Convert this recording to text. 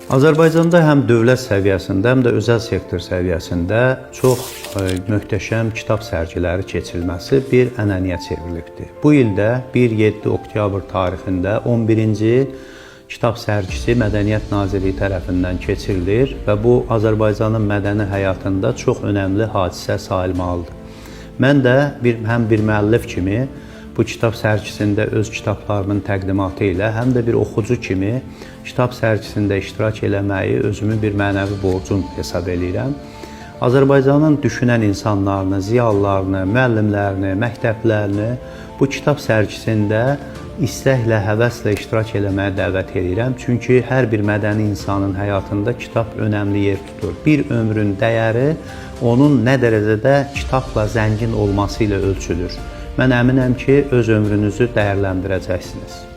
Azərbaycanda həm dövlət səviyyəsində, həm də özəl sektor səviyyəsində çox möhtəşəm kitab sərgiləri keçirilməsi bir ənənəyə çevrilibdir. Bu il də 1-7 oktyabr tarixində 11-ci kitab sərgisi Mədəniyyət Nazirliyi tərəfindən keçirilir və bu Azərbaycanın mədəni həyatında çox önəmli hadisə sayılmalıdır. Mən də həm bir müəllif kimi bu kitab sərgisində öz kitablarımın təqdimatı ilə, həm də bir oxucu kimi kitab sərgisində iştirak eləməyi özümü bir mənəvi borcum hesab eləyirəm. Azərbaycanın düşünən insanlarını, ziyalılarını, müəllimlərini, məktəblərini bu kitab sərgisində istəklə, həvəslə iştirak eləməyə dəvət eləyirəm. Çünki hər bir mədəni insanın həyatında kitab önəmli yer tutur. Bir ömrün dəyəri onun nə dərəcədə kitabla zəngin olması ilə ölçülür. Mən əminəm ki, öz ömrünüzü dəyərləndirəcəksiniz.